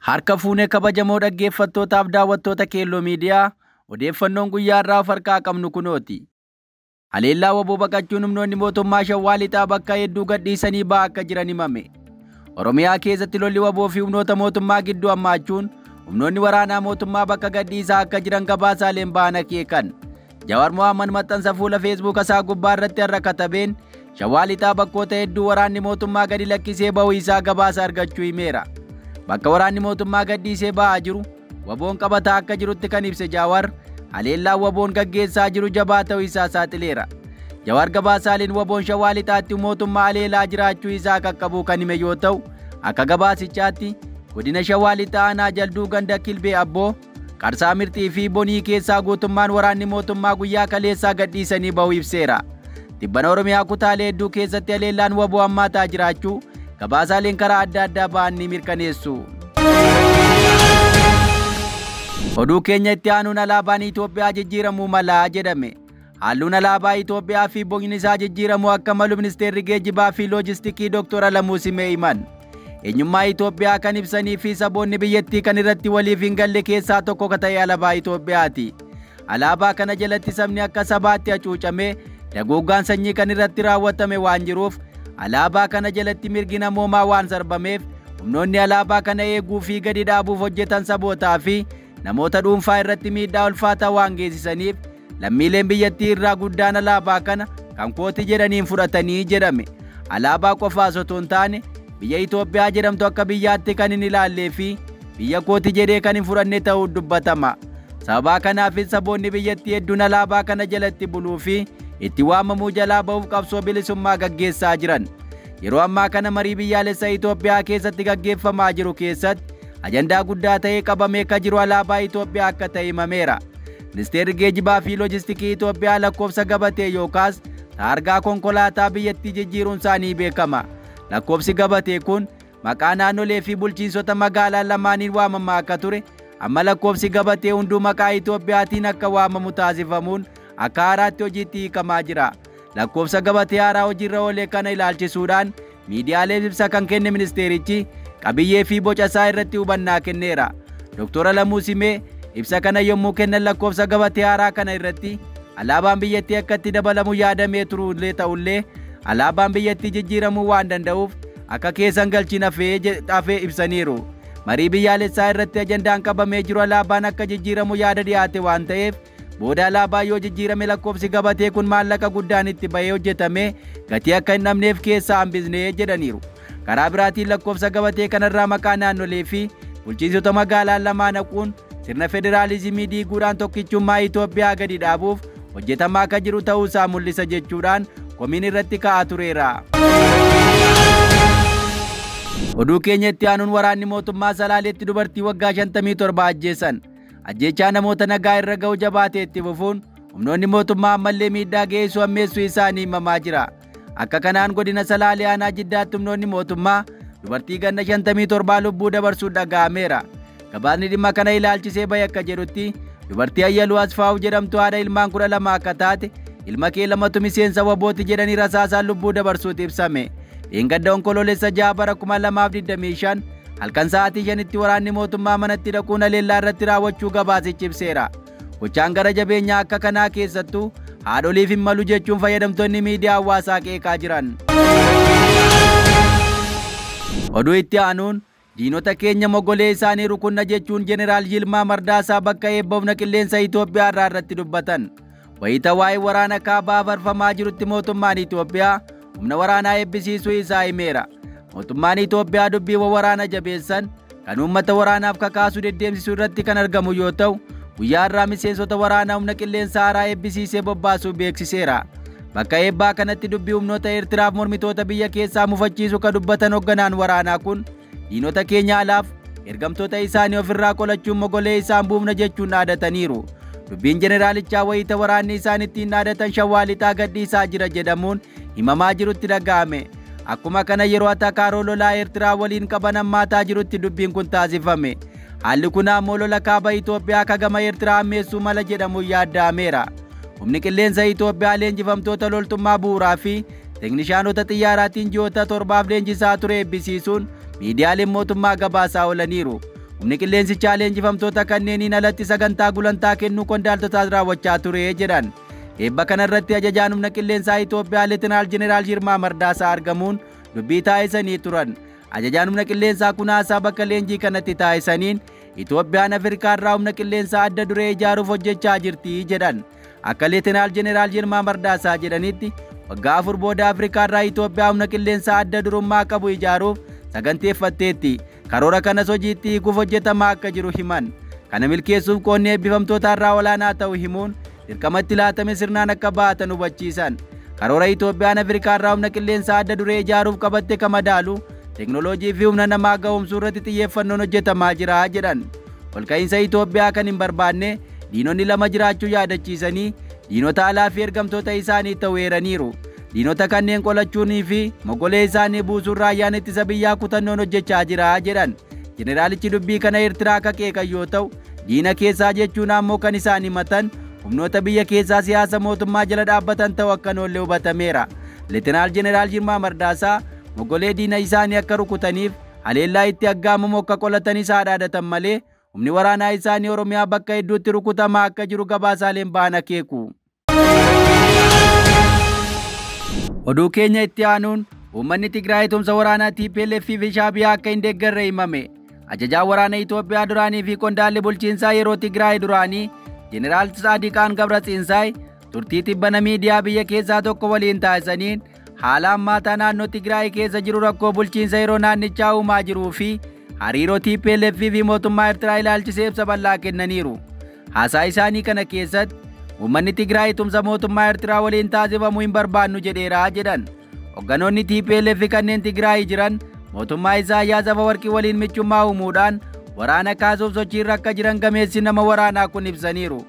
Harka fuunee kabajamoo dhaggeeffattootaaf daawwattoota Keelloo Miidiyaa odeeffannoon guyyaa irraa of harkaa qabnu kunooti. Haleellaa waboo baqachuun humnoonni mootummaa Shawaa Lixaa bakka hedduu gadhiisanii ba'aa akka jiran himame. Oromiyaa keessatti lolli waboo fi humnoota mootummaa gidduu hammaachuun humnoonni waraanaa mootummaa bakka gadhiisaa akka jiran gabaasaaleen ba'an akeekan. Jawaar Mohaammed maxxansa fuula Feesbuuka isaa gubbaa irratti har'a katabeen Shawaa Lixaa bakkoota hedduu waraanni mootummaa gadi lakkisee ba'uu isaa gabaasa argachuu himeera. Bakka waraanni mootummaa gadhiisee ba'aa jiru waboon qabataa akka jirutti kan ibse Jawaar haleellaan waboon gaggeessaa jiru jabaa ta'uu isaa saaxileera. Jawaar gabaasaaleen waboon Shawaa Lixaatti mootummaa haleelaa jiraachuu isaa qaqqabuu kan hime yoo ta'u akka gabaasichaatti godina Shawaa Lixaa aanaa Jalduu ganda Kilbee Abboo Qarsaa Mirxii fi Bonii keessaa guutummaan waraanni mootummaa guyyaa kaleessaa gadhiisanii ba'uu ibseera. Tibbana Oromiyaa kutaalee hedduu keessatti haleellaan waboo hammaataa jiraachuu gabaasaaleen karaa adda addaa ba'an ni mirkaneessu. Oduu keenya itti aanuun alaabaan Itoophiyaa jijjiiramuu mala jedhame. Halluun alaabaa Itoophiyaa fi bocni isaa jijjiiramuu akka malu ministeerri geejjibaa fi loojistikii Dr. Alamuu Simee himan. Eenyummaa Itoophiyaa kan ibsanii fi saboonni biyyattii kan irratti waliif hin galle keessaa tokko ka ta'e alaabaa Itoophiyaati. Alaabaa kana jalatti sabni akka sabaatti hacuucame daguuggaan sanyii kan irratti raawwatame waan jiruuf alaabaa kana jalatti mirgi namoomaa waan sarbameef humnoonni alaabaa kana eeguu fi gadi dhaabuuf hojjetan sabootaa fi namoota dhuunfaa irratti miidhaa ulfaataa waan geessisaniif lammiileen biyyattii irraa guddaan alaabaa kana kan kooti jedhaniin fudhatanii jedhame. Alaabaa qofaas otoo hin taane biyya Itoophiyaa jedhamtu akka biyyaatti kan hin ilaallee fi biyya kooti jedhee kan hin fudhanne ta'uu dubbatama. Sababa kanaafis saboonni biyyattii hedduun alaabaa kana jalatti buluu fi itti waamamuu jalaa ba'uuf qabsoo bilisummaa gaggeessaa jiran. Yeroo ammaa kana marii biyyaalessa Itoophiyaa keessatti gaggeeffamaa jiru keessatti ajandaa guddaa ta'ee qabamee kan jiru alaabaa Itoophiyaa akka ta'e himameera. Ministeerri geejjibaa fi loojistikii Itoophiyaa lakkoofsa gabatee yookaas taargaa konkolaataa biyyattii jijjiiruun isaanii beekama. Lakkoofsi gabatee kun maqaa naannolee fi bulchiinsota magaalaa lamaaniin waamamaa akka ture amma lakkoofsi gabatee hunduu maqaa Itoophiyaatiin akka waamamu taasifamuun akka haaraatti hojiitti hiikamaa jira. Lakkoofsa gabatee haaraa hojiirra oolee kana ilaalchisuudhaan miidiyaaleef ibsa kan kenne ministeerichi qabiyyee fi boca isaa irratti hubannaa kenneera. Dr. Alamuu Simee ibsa kana yommuu kennan lakkoofsa gabatee haaraa kana irratti alaabaan biyyattii akka itti dabalamu yaadamee turullee ta'ullee alaabaan biyyattii jijjiiramuu waan danda'uuf akka keessan galchiin hafee ibsaniiru. Marii biyyaalessaa irratti ajandaan qabamee jiru alaabaan akka jijjiiramu yaada dhiyaate waan ta'eef booda alaabaa yoo jijjiirame lakkoofsi gabatee kun maallaqa guddaan itti bahee hojjetame gatii akka hin dhabneef keessaa hambisnee jedhaniiru. Karaa biraatiin lakkoofsa gabatee kanarraa maqaa naannolee fi bulchiinsota magaalaa lamaa naquun sirna federaalizimii diiguudhaan tokkichummaa Itoophiyaa gadi dhaabuuf hojjetamaa akka jiru ta'uu isaa mul'isa jechuudhaan komiin irratti ka'aa tureera. Oduu keenya itti aanuun waraanni mootummaa Salaaleetti dubartii waggaa 57 ajjeesan. Ajjeechaa namoota nagaa irra ga'u jabaatee itti fufuun humnoonni mootummaa ammallee miidhaa geessisuu hammeessuu isaanii himamaa jira. Akka kanaan godina Salaalee aanaa Jiddaatti humnoonni mootummaa dubartii ganna 57 lubbuu dabarsuun dhaga'ameera. Gabaasni dhimma kana ilaalchisee bahe akka jedhutti dubartii Ayyaluu Asfaawu jedhamtu haadha ilmaan 12 akka taate ilma kee lamatu miseensa wabooti jedhanii rasaasaan lubbuu dabarsuutu ibsame. Dheengadda Onkoloolessa 6 bara 2025 halkan sa'aatii 5tti waraanni mootummaa manatti dhaquun haleellaa irratti raawwachuu gabaasichi ibseera. Gochaan gara jabeenyaa akka kanaa keessattuu haadholiif hin malu jechuun fayyadamtoonni miidiyaa hawaasaa qeeqaa jiran. Oduu itti aanuun diinota keenya mogolee isaanii rukunna jechuun Jeneraal Yilmaa Mardaasaa bakka eebba humna qilleensa Itoophiyaa irraa irratti dubbatan. Wayita waa'ee waraana kaabaa farfamaa jirutti mootummaan Itoophiyaa humna waraanaa eebbisiisuu isaa himeera. Mootummaan Itoophiyaa dubbiiwwan waraana jabeessan kan uummata waraanaaf kakaasu deddeemsisuu irratti kan argamu yoo ta'u guyyaa irraa miseensota waraanaa humna qilleensa haaraa eebbisiisee bobbaasuu beeksiseera. Bakka eebbaa kanatti dubbii humnoota Eertiraaf mormitoota biyya keessaa mufachiisu kan dubbatan hoogganaan waraanaa kun diinota keenya alaaf ergamtoota isaanii ofirraa qolachuun mogolee isaan buufna jechuun dhaadataniiru. Dubbiin jeneraalichaa wayita waraanni isaan ittiin dhaadatan Shawaa Lixaa gadhiisaa jira jedhamuun himamaa jirutti dhaga'ame. Akkuma kana yeroo atakaaroo lolaa Eertiraa waliin qaban hammaataa jirutti dubbiin kun taasifame. Haalli kun ammoo lola kaaba Itoophiyaa akka gama Eertiraa hammeessuu mala jedhamuun yaadda'ameera. Humni qilleensa Itoophiyaa leenjifamtoota loltummaa bu'uuraa fi teeknishaanota xiyyaaraatiin ji'oota 7 leenjisaa ture eebbisiisuun miidiyaaleen mootummaa gabaasaa oolaniiru. Humni qilleensichaa leenjifamtoota kanneeniin alatti sagantaa gulantaa kennuu qondaaltotaas raawwachaa ture jedhan. Eebba kanarratti ajajaan humna qilleensaa Itoophiyaa Leetinaal Jeneraal Yilmaa Mardaasaa argamuun dubbii taasisanii turan. Ajajaan humna qilleensaa kun haasaa bakka leenjii kanatti taasisaniin Itoophiyaan Afrikaa irraa humna qilleensaa adda duree ijaaruuf hojjechaa jirti jedhan. Akka Leetinaal Jeneraal Yilmaa Mardaasaa jedhanitti waggaa 4 booda Afrikaa irraa Itoophiyaa humna qilleensaa adda durummaa qabu ijaaruuf saganteeffatteetti. Karoora kanas hojiitti hiikuuf hojjetamaa akka jiru himan. Kana milkeessuuf qoonni eebbifamtoota irraa olaanaa ta'u himuun dirqamatti laatame sirnaan akka baatan hubachiisan. Karoora Itoophiyaan Afrikaa irraa humna qilleensaa adda duree ijaaruuf qabatte kan madaalu teknooloojii fi humna namaa ga'oomsuu irratti xiyyeeffannoon hojjetamaa jira jedhan. Olka'iinsa Itoophiyaa kan hin barbaanne diinonni lama jiraachuu yaadachiisanii diinota alaa fi ergamtoota isaanii ta'uu eeraniiru. Diinota kanneen qolachuunii fi mogolee isaanii buusuun raayyaan ittisa biyyaa kutannoon hojjechaa jira jedhan. Jeneraalichi dubbii kana Eertiraa akka qeeqan yoo ta'u, diina keessaa jechuun ammoo kan isaan himatan humnoota biyya keessaa siyaasa mootummaa jala dhaabbatan ta'uu akka noollee hubatameera. Leetinaal Jeneraal Yilmaa Mardaasaa mogolee diina isaanii akka rukutaniif haleellaa itti aggaamamu akka qolatanii isaa dhaadatan malee humni waraanaa isaanii Oromiyaa bakka hedduutti rukutamaa akka jiru gabaasaaleen ba'an akeeku. Oduu keenya itti aanuun uummanni Tigraay tumsa waraanaa TPLF fi Shaabiyaa akka hin deeggarre himame. Ajajaan waraana Itoophiyaa duraanii fi qondaalli bulchiinsaa yeroo Tigraay duraanii Jeneraal Tsaadiqaan Gabratsiinsaay turtii tibbana miidiyaa biyya keessaa tokko waliin taasisaniin haala hammaataa naannoo Tigraay keessa jiru rakkoo bulchiinsa yeroo naannichaa uumaa jiruu fi hariiroo TPLF fi mootummaa Eertiraa ilaalchisee ibsa bal'aa kennaniiru. Haasaa isaanii kana keessatti uummanni Tigraay tumsa mootummaa Eertiraa waliin taasifamu hin barbaannu jedheera jedhan. Hogganoonni TPLF kanneen Tigraay jiran mootummaa Isaayyaas Afawarqii waliin michummaa uumuudhaan waraana kaasuuf sochiirra akka jiran gameessi nama waraanaa kun ibsaniiru.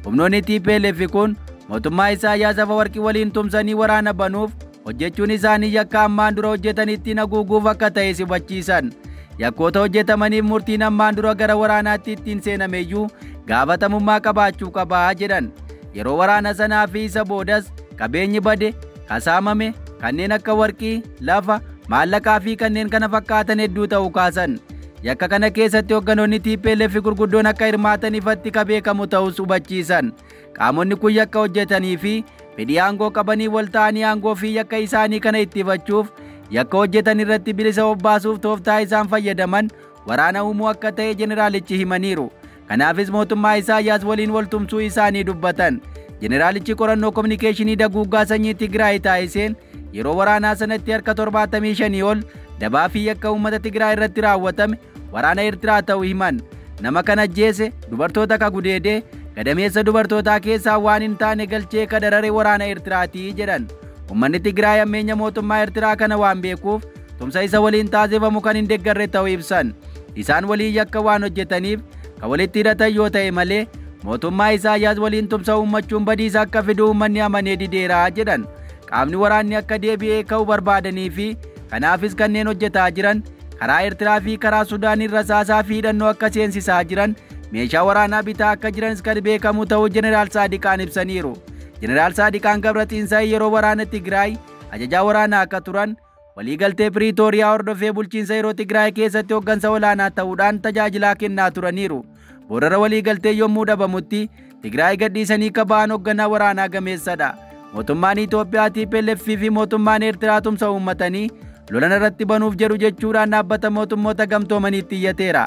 Humnoonni TPLF kun mootummaa Isaayyaas Afawarqii waliin tumsanii waraana banuuf hojjechuun isaanii yakka ammaan dura hojjetanitti haguuguuf akka ta'e hubachiisan. Yakkoota hojjetamaniif murtiin ammaan dura gara waraanaatti ittiin seenameyyuu gaafatamummaa qabaachuu qabaa jedhan. Yeroo waraana sanaa fi isa boodas qabeenyi bade, kasaamame, kanneen akka warqii, lafa, maallaqaa fi kanneen kana fakkaatan hedduu ta'uu kaasan. Yakka kana keessatti hogganoonni TPLF gurguddoon akka hirmaatan ifatti ka beekamu ta'us hubachiisan. Qaamonni kun yakka hojjetanii fi fedhii aangoo qabanii wal ta'anii aangoo fi yakka isaanii kana ittifachuuf yakka hojjetan irratti bilisa obbaasuuf tooftaa isaan fayyadaman waraana uumuu akka ta'e jeneraalichi himaniiru. Kanaafis mootummaa Isaayyaas waliin wal tumsuu isaanii dubbatan. Jeneraalichi qorannoo kominikeeshinii daguuggaa sanyii Tigraay taasiseen yeroo waraanaa sanatti harka 75 ol dabaa fi yakka uummata Tigraay irratti raawwatame waraana Eertiraa ta'uu himan. Nama kana ajjeese dubartoota ka gudeedee gadameessa dubartootaa keessaa waan hin taane galchee ka darare waraana Eertiraatii jedhan. Uummanni Tigraay ammeenya mootummaa Eertiraa kana waan beekuuf tumsa isa waliin taasifamu kan hin deeggarre ta'uu ibsan. Isaan waliin yakka waan hojjetaniif kan walitti hidhatan yoo ta'e malee mootummaa Isaayyaas waliin tumsa uummachuun badiisa akka fidu uummanni amanee dideeraa jedhan. Qaamni waraanni akka deebi'ee ka'u barbaadanii fi kanaafis kanneen hojjetaa jiran karaa Eertiraa fi karaa Sudaaniin rasaasaa fi hidhannoo akka seensisaa jiran meeshaa waraanaa bitaa akka jiranis kan beekamu ta'uu Jeneraal Saadiqaan ibsaniiru. Jeneraal Saadiqaan Gabraxiinsaay yeroo waraana Tigraay ajajaa waraanaa akka turan waliigaltee Piriitooriyaa hordofee bulchiinsa yeroo Tigraay keessatti hooggansa olaanaa ta'uudhaan tajaajilaa kennaa turaniiru. Boorara waliigaltee yommuu dhabamutti Tigraay gadhiisanii kaba'an hoogganaa waraanaa gameessadha. Mootummaan Itoophiyaa TPLF fi mootummaan Eertiraa tumsa uummatanii lola irratti banuuf jedhu jechuudhaan dhaabbata mootummoota gamtoomaniitti iyyateera.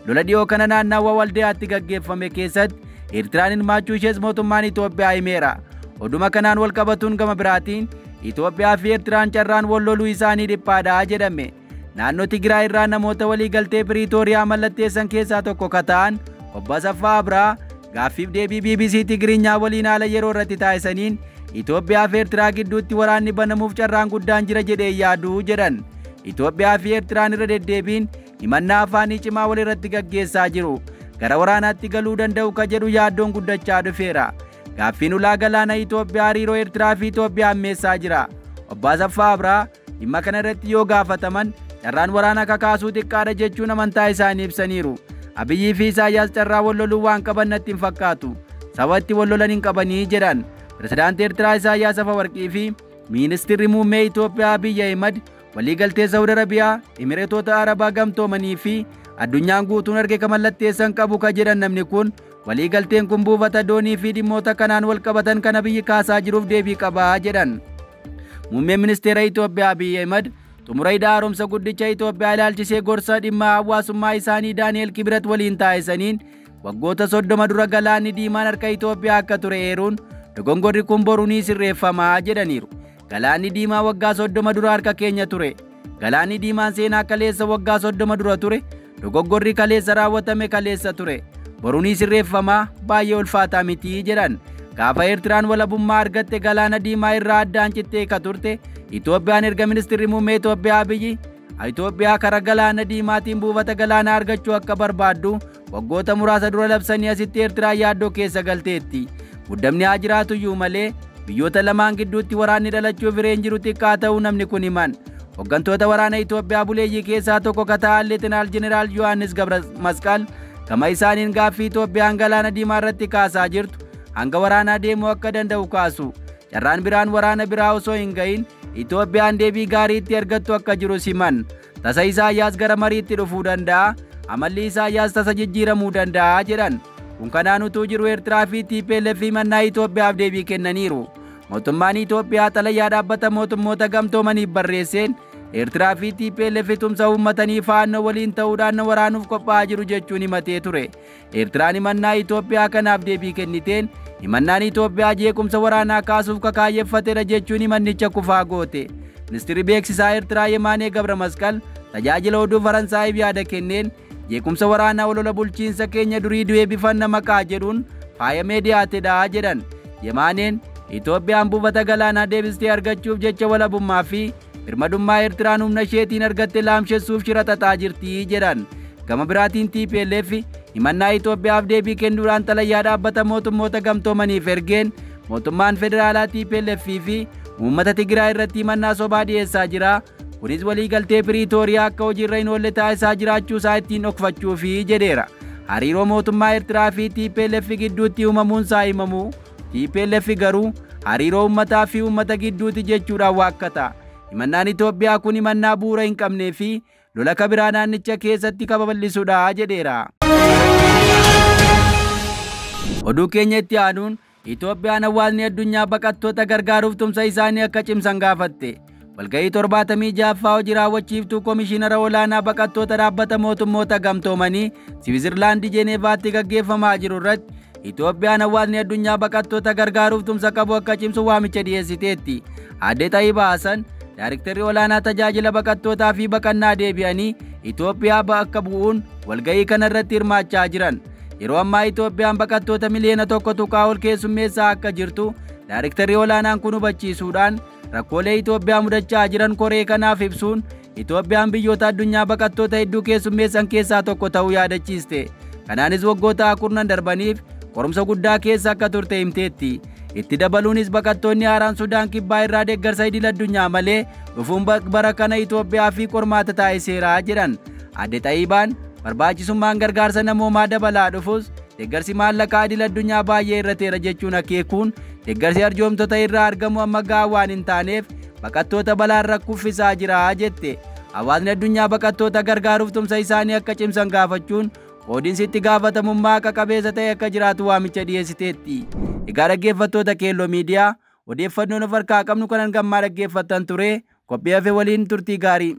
Lola dhiyoo kana naannawaa Waldiyaatti gaggeeffame keessatti Eertiraan hirmaachuu ishees mootummaan Itoophiyaa himeera. Oduma kanaan wal qabatuun gama biraatiin Itoophiyaa fi Eertiraan carraan wal loluu isaanii dhiphaadha jedhame. Naannoo Tigraay irraa namoota waliigaltee Piriitooriyaa mallatteessan keessaa tokko ka ta'an Obbo Asaffaa Abiraa gaaffiif deebii BBC Tigiriinyaa waliin haala yeroo irratti taasisaniin Itoophiyaa fi Eertiraa gidduutti waraanni banamuuf carraan guddaan jira jedhee yaadu jedhan. Itoophiyaa fi Eertiraan irra deddeebiin himannaa afaanii cimaa wal irratti gaggeessaa jiru. Gara waraanaatti galuu danda'u ka jedhu yaaddoon guddachaa dhufeera. Gaaffiin ulaa galaana Itoophiyaa hariiroo Eertiraa fi Itoophiyaa ammeessaa jira. Obbo Asaffaa Abiraa dhimma kana irratti yoo gaafataman carraan waraana kakaasuu xiqqaadha jechuun amantaa isaanii ibsaniiru. Abiyyii fi Isaayyaas carraa wal loluu waan qaban natti hin fakkaatu. Sabatti wal lolan hin qabanii jedhan. Pirezidaantii Eertiraa Isaayyaas Afawarqii fi Ministeerri Muummee Itoophiyaa Abiyyi Ahimad waliigaltee Saawud Arabiyaa, Imireetota Arabaa gamtoomanii fi Addunyaan guutuun arge ka mallatteessan qabu ka jedhan namni kun waliigalteen kun buufata doonii fi dhimmoota kanaan wal qabatan kana biyyi kaasaa jiruuf deebii qabaa jedhan. Muummeen ministeera Itoophiyaa Abiy Ahimad xumura hidha haaromsa guddicha Itoophiyaa ilaalchisee gorsa dhimma hawaasummaa isaanii Daani'el Kibrat waliin taasisaniin waggoota 30 dura galaanni diimaan harka Itoophiyaa akka ture eeruun dogongorri kun boruu ni sirreeffamaa jedhaniiru. Galaanni diimaa waggaa 30 dura harka keenya ture. Galaanni diimaan seenaa kaleessa waggaa 30 dura ture. Dogoggorri kaleessa raawwatame kaleessa ture. Boruu ni sirreeffamaa baay'ee ulfaataa miti jedhan. Gaafa Eertiraan walabummaa argatte galaana diimaa irraa addaan cittee ka turte Itoophiyaan erga ministeerri muummee Itoophiyaa Abiyyi Itoophiyaa karaa galaana diimaatiin buufata galaanaa argachuu akka barbaaddu waggoota muraasa dura labsanii asitti Eertiraan yaaddoo keessa galteetti. Muddamni haa jiraatu iyyuu malee biyyoota lamaan gidduutti waraanni dhalachuuf hireen jiru xiqqaa ta'uu namni kun himan. Hooggantoota waraana Itoophiyaa buleeyyii keessaa tokko ka ta'an Leetinaal Jeneraal Yohaannis Gabra Masqal gama isaaniin gaaffii Itoophiyaan galaana diimaa irratti kaasaa jirtu hanga waraanaa deemuu akka danda'u kaasu. Carraan biraan waraana biraa osoo hin gahin Itoophiyaan deebii gaarii itti argattu akka jiru siman. Tasa Isaayyaas gara mariitti dhufuu danda'a. Amalli Isaayyaas tasa jijjiiramuu danda'a jedhan. Kun kanaan utuu jiru Eertiraa fi TPLF himannaa Itoophiyaaf deebii kennaniiru. Mootummaan Itoophiyaa xalayaa dhaabbata mootummoota gamtoomaniif barreesseen Eertiraa fi TPLF tumsa uummatanii faannoo waliin ta'uudhaan waraanuuf qophaa'aa jiru jechuun himatee ture. Eertiraan himannaa Itoophiyaa kanaaf deebii kenniteen himannaan Itoophiyaa jeequmsa waraanaa kaasuuf kakaayeffatedha jechuun himannicha kufaa goote. Ministeerri beeksisaa Eertiraa Yemaanee Gabra Masqal tajaajila oduu Faransaayif yaada kenneen jeequmsa waraanaa olola bulchiinsa keenya durii du'ee bifanna maqaa jedhuun faayamee dhiyaatedha jedhan. Yemaaneen Itoophiyaan buufata galaanaa deebistee argachuuf jecha walabummaa fi birmadummaa Eertiraan humna isheetiin argatte laamshessuuf shira xaxaa jirti jedhan. Gama biraatiin TPLF himannaa Itoophiyaaf deebii kennuudhaan xalayaa dhaabbata mootummoota gamtoomaniif ergeen mootummaan federaalaa TPLF fi uummata Tigraay irratti himannaa sobaa dhiyeessaa jira. Kunis waliigaltee Piriitooriyaa akka hojiirra hin oolle taasisaa jiraachuu isaa ittiin dhokfachuufi jedheera. Hariiroo mootummaa Eertiraa fi TPLF gidduutti uumamuun isaa himamu. TPLF garuu hariiroo uummataa fi uummata gidduutti jechuudhaan waakkata. Himannaan Itoophiyaa kun himannaa bu'uura hin qabnee fi lola kabiraa naannicha keessatti kababal'isuudha jedheera. Oduu keenya itti aanuun Itoophiyaan hawaasni addunyaa baqattoota gargaaruuf tumsa isaanii akka cimsan gaafatte. Walga'ii 76ffaa hojii raawwachiiftuu Komishinara Olaanaa Baqattoota Dhaabbata Mootummoota Gamtoomanii Siwiizerlaandii Jeneevaatti gaggeeffamaa jiru irratti Itoophiyaan hawaasni addunyaa baqattoota gargaaruuf tumsa qabu akka cimsu waamicha dhiyeessiteetti. Aadde Xayyibaa Hasan Daayrektarri olaanaa tajaajila baqattootaa fi baqannaa deebi'anii Itoophiyaa bakka bu'uun walga'ii kana irratti hirmaachaa jiran. Yeroo ammaa Itoophiyaan baqattoota miliyoona 1.ol ol keessummeessaa akka jirtu daayrektarri olaanaan kun hubachiisuudhaan rakkoolee Itoophiyaa mudachaa jiran koree kanaaf ibsuun Itoophiyaan biyyoota addunyaa baqattoota hedduu keessummeessan keessaa tokko ta'uu yaadachiiste. Kanaanis waggoota 10 darbaniif qorumsa guddaa keessa akka turte himteetti. Itti dabaluunis baqattoonni haaraan Sudaan kibbaa irraa deeggarsa idil addunyaa malee dhufuun bara kana Itoophiyaa fi qormaata taasiseera jedhan. Aadde Xayyibaan barbaachisummaan gargaarsa namoomaa dabalaa dhufus deeggarsi maallaqaa idil addunyaa baay'ee irrateera jechuun akeekuun deeggarsi arjoomtota irraa argamu amma gahaa waan hin taaneef baqattoota balaan rakkuffisaa jira jette. Hawaasni addunyaa baqattoota gargaaruuf tumsa isaanii akka cimsan gaafachuun qoodinsi itti gaafatamummaa akka qabeessa ta'e akka jiraatu waamicha dhiyeessiteetti. Egaa dhaggeeffattoota Keelloo Miidiyaa odeeffannoon of harkaa qabnu kanan gammaa dhaggeeffattan ture qophii hafe waliin turtii gaarii.